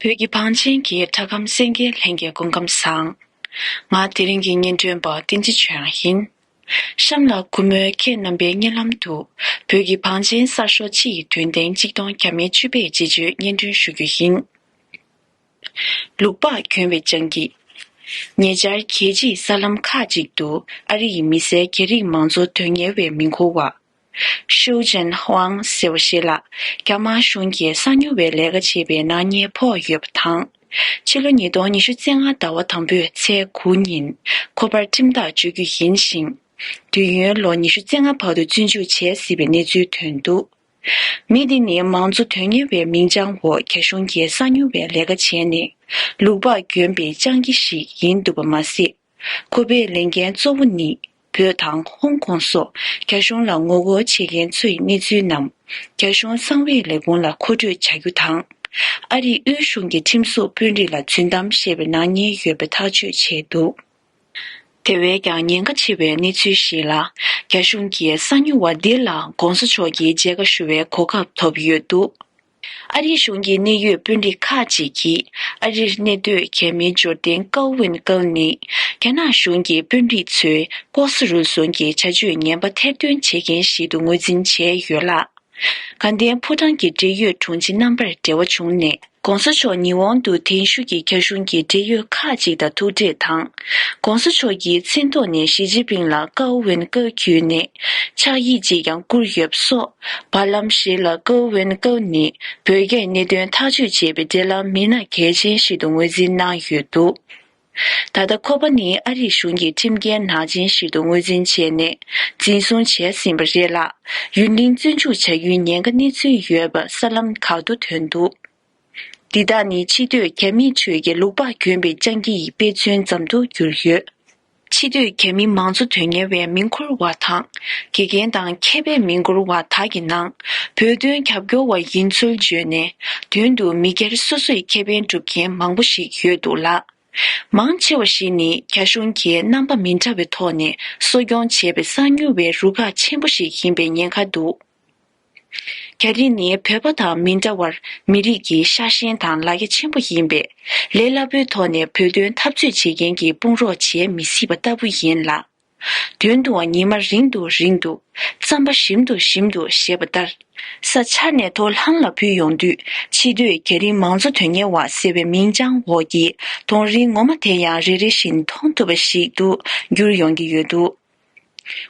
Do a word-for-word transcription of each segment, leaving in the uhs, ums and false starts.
བོད་ཀྱི་བང་ཆེན་གྱི་སྒྲ་སྒམ་གསན་མཁན་ལྷན་རྒྱས་སྐུ་ཁམས་བཟང་། ང་དེ་རིང་གི་སྙན་སྒྲོན་པ་བསྟན་འཛིན་ཆོས་དབྱངས་ཡིན། གཤམ་ལ་གུས་མོས་ཁྱེད་རྣམ་པའི་སྙན་ལམ་དུ་བོད་ཀྱི་བང་ཆེན་གསར་ཤོག་སྤྱི་ཡི་དོན་ལྡན་གཅིག་སྟོང་བརྒྱ་མེད་བཅུ་པའི་རྗེས་ཆོད་སྙན་སྒྲོན་ཞུ་རྒྱུ་ཡིན། ལུག་པགས་གྱོན་པའི་སྤྱང་ཀི། ཉེ་ཆར་རྒྱལ་སྤྱིའི་གསར་ལམ་ཁག་ཅིག་ཏུ་ཨ་རི་ཡི་མི་སེར་རྒྱ་རིགས་མང་གཙོ་དོན་གཉེར་བའི་མི་འཁུར་བ། ཤོའུ་ཅན་ཧུའང་ཟེར་བ་ཞིག་ལ་རྒྱ་དམར་གཞུང་གིས་གསང་ཉུལ་བའི་ལས་ཀ་བྱེད་པའི་ནག་ཉེས་ཕོག་ཡོད་པ་དང་། ཕྱི་ལོ་ཉིས་སྟོང་ཉི་ཤུ་རྩ་ལྔ་ཟླ་བ་དང་པོའི་ཚེས་དགུ་ཉིན་ཁོ་པར་ཁྲིམས་ཐག་གཅོད་རྒྱུ་ཡིན་ཞིང་། དུས་ཡུན་ལོ་ཉི་ཤུ་རྩ་ལྔ་བར་དུ་བཙོན་འཇུག་བྱས་སྲིད་པའི་གནས་ཚུལ་ཐོན་འདུག། མི་དེ་ནི་མང་གཙོ་དོན་གཉེར་བའི་མིང་བྱང་འོག་རྒྱ་གཞུང་གིས་གསང་ཉུལ་བའི་ལས་ཀ་བྱས་ནས་ལུག་པགས་གྱོན་པའི་སྤྱང་ཀི་ཞིག་ཡིན་འདུག་པ་མ་ཟད། ཁོ་པའི་ལས་འགན་གཙོ་བོ་ནི་བོད་དང་ཧོང་ཀོང་སོགས་རྒྱ་གཞུང་ལ་ངོ་རྒོལ་བྱེད་མཁན་ཚོའི་གནས་ཚུལ་རྣམས་རྒྱ་གཞུང་གསང་བའི་ལས་ཁུངས་ལ་མཁོ་སྤྲོད་བྱ་རྒྱུ་དང་། ཨ་རིའི་དབུས་གཞུང་གི་ཁྲིམས་བཟོ་དཔོན་རིགས་ལ་རྫུན་གཏམ་བཤད་པའི་ནག་ཉེས་ཡོད་པའི་ཐག་གཅོད་བྱས་འདུག། དེ་བས་ཀྱང་ཉེན་ཁ་ཆེ་བའི་གནས་ཚུལ་ཞིག་ལ། རྒྱ་གཞུང་གིས་གསང་ཉུལ་བ་འདི་ལ་༧གོང་ས་མཆོག་གིས་མཇལ་ཁ་ཞུ་བའི་གོ་སྐབས་ཐོབ་ཡོད་འདུག། ཨ་རིའི་གཞུང་གི་གནད་ཡོད་དཔོན་རིགས་ཁག་ཅིག་གིས་ཨ་རིར་གནས་སྡོད་རྒྱ་མིའི་འབྱོར་ལྡན་ཀའོ་ཝིན་ཀའོ་ནི་རྒྱ་ནག་གཞུང་གི་དཔོན་རིགས་ཚོའི་ལྐོག་ཟ་རུལ་སུངས་ཀྱི་བྱ་སྤྱོད་ངན་པ་ཐེར་འདོན་བྱེད་མཁན་ཞིག་ཏུ་ངོས་འཛིན་བྱས་ཡོད་ལ། དགའ་ལྡན་ཕོ་བྲང་གི་འབྲེལ་ཡོད་དྲུང་ཆེ་རྣམ་པར་འབྲེལ་བ་བྱུང་ནས་༧གོང་ས་མཆོག་ཉི་འོང་དུ་གདན་ཞུ་གིས་རྒྱ་གཞུང་གི་འབྲེལ་ཡོད་ཁག་ཅིག་དང་ཐུག་འཕྲད་དང་། ༧གོང་ས་མཆོག་གི་མཚན་ཐོག་ནས་ཞི་ཅིན་ཕིང་ལ་ཀའོ་ཝིན་ཀའོ་བརྒྱུད་ནས་ཕྱག་ཡིག་ཅིག་ཀྱང་བསྐུར་ཡོད་པ་སོགས། བར་ལམ་ཞིག་ལ་ཀའོ་ཝིན་ཀའོ་ནི་བོད་སྐད་གནད་དོན་ཐག་གཅོད་བྱེད་པའི་འབྲེལ་ལམ་མི་སྣ་གལ་ཆེན་ཞིག་ཏུ་ངོས་འཛིན་གནང་ཡོད་འདུག། ད་ལྟ་ཁོ་པ་ནི་ཨ་རིའི་གཞུང་གི་ཁྲིམས་འགལ་ནག་ཅན་ཞིག་ཏུ་ངོས་འཛིན་བྱས་ནས་འཛིན་བཟུང་བྱས་ཟིན་པ་རེད་ལ། ཡུན་རིང་བཙོན་འཇུག་བྱ་རྒྱུའི་ཉེན་ཁ་གནས་ཚུལ་ཡོད་པ་གསར་ལམ་ཁག་ཏུ་ཐོན་འདུག། འདི་དག་ནི་ཕྱི་སྡོད་རྒྱ་མིའི་ཁྲོད་ཀྱི་ལུག་པགས་གྱོན་པའི་སྤྱང་ཀི་ཡི་དཔེ་མཚོན་ཙམ་དུ་གྱུར་ཡོད། ཕྱི་སྡོད་རྒྱ་མི་མང་གཙོ་དོན་གཉེར་བའི་མི་འཁུར་བ་དང་། དགེ་རྒན་དང་མཁས་པའི་མི་འཁུར་བ་དག་གི་ནང་། བོད་དོན་རྒྱབ་སྐྱོར་བ་ཡིན་ཚུལ་བརྗོད་ནས། དོན་དུ་མི་སྒེར་སོ་སོའི་ཁེ་ཕན་སྒྲུབ་མཁན་མང་པོ་ཞིག་ཡོད་འདུག་ལ། མང་ཆེ་བ་ཞིག་ནི་རྒྱ་གཞུང་གིས་རྣམ་པ་མི་འདྲ་བའི་ཐོག་ནས་གསོ་སྐྱོང་བྱས་པའི་གསང་ཉུལ་བའི་རུ་ཁག་ཆེན་པོ་ཞིག་ཡིན་པའི་ཉེན་ཁ་འདུག། རྒྱ་རིགས་ནི་བོད་པ་དང་མི་འདྲ་བར་མི་རིགས་ཀྱི་ཤ་ཞེན་དང་ལ་རྒྱ་ཆེན་པོ་ཡིན་པས། ལས་སླ་པོའི་ཐོག་ནས་བོད་དོན་འཐབ་རྩོད་བྱེད་མཁན་གྱི་དཔུང་རོགས་བྱེད་མི་སྲིད་པ་ལྟ་བུ་ཡིན་ལ། དོན་དུའང་ཉི་མ་རིང་དུ་རིང་དུ། རྩམ་པ་ཞིམ་དུ་ཞིམ་དུ་ཞེས་པ་ལྟར། ས་ཆ་ནས་མཐོ་ལྷང་ལ་བུད་ཡོང་དུས། ཕྱི་སྡོད་རྒྱ་རིགས་མང་གཙོ་དོན་གཉེར་བ་ཟེར་བའི་མིང་བྱང་འོག་གི་གདོང་རིས་ངོ་མ་དེ་ཡང་རེ་རེ་བཞིན་མཐོང་ཐུབ་པ་ཞིག་ཏུ་འགྱུར་ཡོང་གི་ཡོད་འདུག།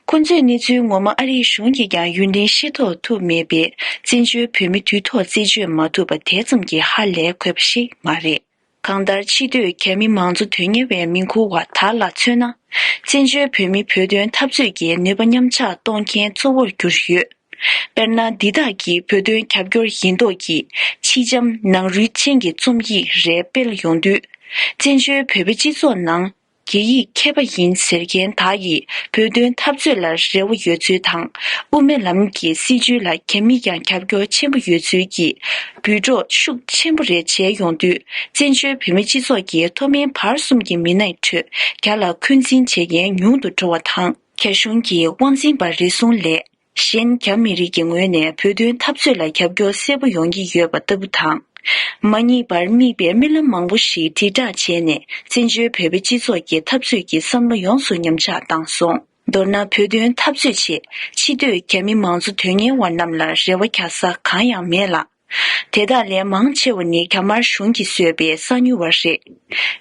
ཁོ་ཚོས་གནས་ཚུལ་ངོ་མ་ཨ་རིའི་གཞུང་གིས་ཀྱང་ཡུན་རིང་ཤེས་རྟོགས་ཐུབ་མེད་པས། བཙན་བྱོལ་བོད་མི་དུས་ཐོག་རྩད་གཅོད་མ་ཐུབ་པ་དེ་ཙམ་གྱིས་ཧ་ལས་དགོས་པ་ཞིག་མ་རེད། གང་ལྟར་ཕྱི་སྡོད་རྒྱ་མི་མང་གཙོ་དོན་གཉེར་བའི་མི་འཁུར་བ་དག་ལ་མཚོན་ན། བཙན་བྱོལ་བོད་མི་བོད་དོན་འཐབ་རྩོད་ཀྱི་ནུས་པ་ཉམས་ཆག་གཏོང་མཁན་གཙོ་བོར་གྱུར་ཡོད། དཔེར་ན། འདི་དག་གི་བོད་དོན་རྒྱབ་སྐྱོར་ཡིན་མདོག་གིས་ཕྱི་འབྱམས་ནང་རུལ་ཅན་གྱི་རྩོམ་ཡིག་རེ་སྤེལ་ཡོང་དུས། བཙན་བྱོལ་བོད་པའི་སྤྱི་ཚོགས་ནང་། རྒྱ་ཡིག་མཁས་པ་ཡིན་ཟེར་མཁན་དག་ཡིས་བོད་དོན་འཐབ་རྩོད་ལ་རེ་བ་ཡོད་ཚུལ་དང་། དབུ་མའི་ལམ་གྱི་སྲིད་བྱུས་ལ་རྒྱ་མིས་ཀྱང་རྒྱབ་སྐྱོར་ཆེན་པོ་ཡོད་ཚུལ་གྱི་འབུད་སྒྲོག་ཤུགས་ཆེན་པོ་རེ་བྱས་ཡོང་དུས། བཙན་བྱོལ་བོད་མི་སྤྱི་ཚོགས་ཀྱི་མཐོ་དམན་བར་གསུམ་གྱི་མི་སྣའི་ཁྲོད་རྒྱ་ལ་འཁོན་འཛིན་བྱེད་མཁན་ཉུང་དུ་འགྲོ་བ་དང་། རྒྱ་གཞུང་གི་དབང་འཛིན་པ་རེ་ཟུང་ལས། གཞན་རྒྱ་མི་རིགས་ཀྱི་ངོས་ནས་བོད་དོན་འཐབ་རྩོད་ལ་རྒྱབ་སྐྱོར་གསལ་པོ་ཡོང་གི་ཡོད་པ་ལྟ་བུ་དང་། མ་ཉེས་པར་དམིགས་པའི་རྨི་ལམ་མང་པོ་ཞིག་དྲིལ་བསྒྲགས་བྱས་ནས། བཙན་བྱོལ་བོད་པའི་སྤྱི་ཚོགས་ཀྱི་འཐབ་རྩོད་ཀྱི་བསམ་བློ་ཡོངས་སུ་ཉམས་ཆག་བཏང་སོང་། མདོར་ན། བོད་དོན་འཐབ་རྩོད་ཆེད་ཕྱི་སྡོད་རྒྱ་མི་མང་གཙོ་དོན་གཉེར་བ་རྣམས་ལ་རེ་བ་རྒྱག་ས་གང་ཡང་མེད་ལ། དེ་དག་ལས་མང་ཆེ་བ་ནི་རྒྱ་དམར་གཞུང་གིས་བཟོས་པའི་གསང་ཉུལ་བ་རེད།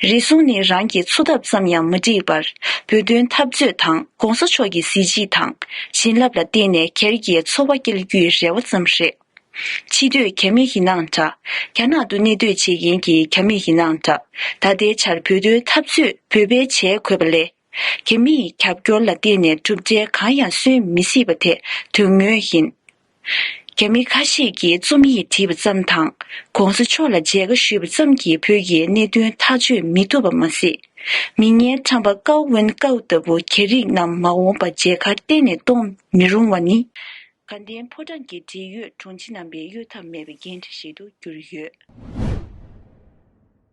རེ་ཟུང་ནི་རང་གི་འཚོ་ཐབས་ཙམ་ཡང་མ་འགྲིག་པར། བོད་དོན་འཐབ་རྩོད་དང་༧གོང་ས་མཆོག་གི་གཟི་བརྗིད་དང་། བྱིན་རླབས་ལ་བརྟེན་ནས་སྒེར་གྱི་འཚོ་བ་སྐྱེལ་རྒྱུའི་རེ་བ་ཙམ་རེད། ཕྱི་སྡོད་རྒྱ་མི་ཡིན་ནའང་འདྲ། རྒྱ་ནག་ཏུ་གནས་སྡོད་བྱེད་མཁན་གྱི་རྒྱ་མི་ཡིན་ནའང་འདྲ། ད་ལྟའི་ཆར་བོད་དོན་འཐབ་རྩོད་བོད་པས་བྱེད་དགོས་པ་ལས། རྒྱ་མིས་རྒྱབ་སྐྱོར་ལ་བརྟེན་ནས་གྲུབ་འབྲས་གང་ཡང་སོན་མི་སྲིད་པ་དེ་དོན་དངོས་ཡིན། རྒྱ་མི་ཁ་ཤས་ཀྱིས་རྩོམ་ཡིག་བྲིས་པ་ཙམ་དང་། ༧གོང་ས་མཆོག་ལ་མཇལ་ཁ་ཞུས་པ་ཙམ་གྱིས་བོད་ཀྱི་གནད་དོན་ཐག་གཅོད་མི་ཐུབ་པ་མ་ཟད། མིག་སྔའི་ཁྲམ་པ་ཀའོ་ཝུན་ཀའོ་ལྟ་བུ་རྒྱ་རིགས་རྣམས་མ་འོངས་པར་མཇལ་ཁ་གཏན་ནས་གཏོང་མི་རུང་བ་ནི། དགའ་ལྡན་ཕོ་བྲང་གི་འབྲེལ་ཡོད་དྲུང་ཆེ་རྣམ་པའི་གཡོལ་ཐབས་མེད་པའི་འགན་འཁྲི་ཞིག་ཏུ་གྱུར་ཡོད།